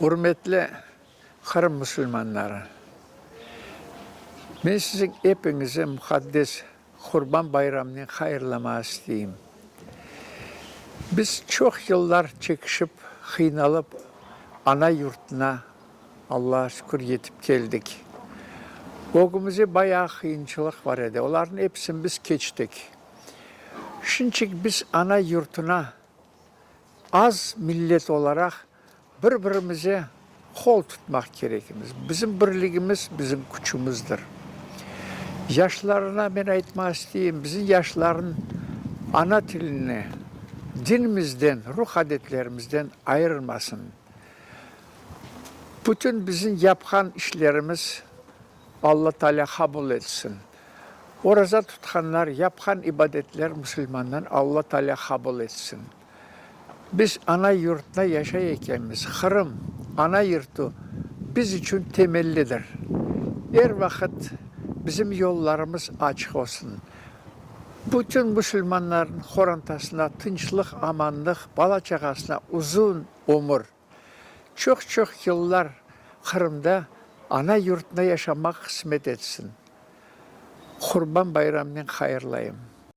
Ürmetli Qırım musulmanları! Men siziñ epiñizi muqaddes Qurban bayramınen hayırlamağa isteyim. Biz çoq yıllar çekişip, qıynalıp, ana yurtuna, Allağa şükür, yetip keldik. Ögümizde bayağı qıyınçılıq bar edi, olarnıñ episini biz keçtik. Şinçik biz ana yurtuna az millet olaraq bir-birimize qol tutmaq kerekimiz. Bizim birligimiz, bizim küçümizdir. Yaşlarına men aytmaq isteyim, bizim yaşların ana tilini, dinimizden, ruh-adetlerimizden ayırmasın. Bütün bizim yapqan işlerimiz Alla Taalâ qabul etsin. Oraza tutqanlar, yapqan ibadetler musulmandan Alla Taalâ qabul etsin. Biz ana yurtda yaşay ekenmiz, Qırım, ana yurtu biz içün temellidir. Er vaqıt bizim yollarımız açıq olsun. Bütün musulmanlarnıñ qorantasına tınçlıq, amanlıq, bala-çağasına uzun ömür. Çoq-çoq yıllar Qırımda ana yurtunda yaşamaq qısmet etsin. Qurban bayramınen hayırlayım.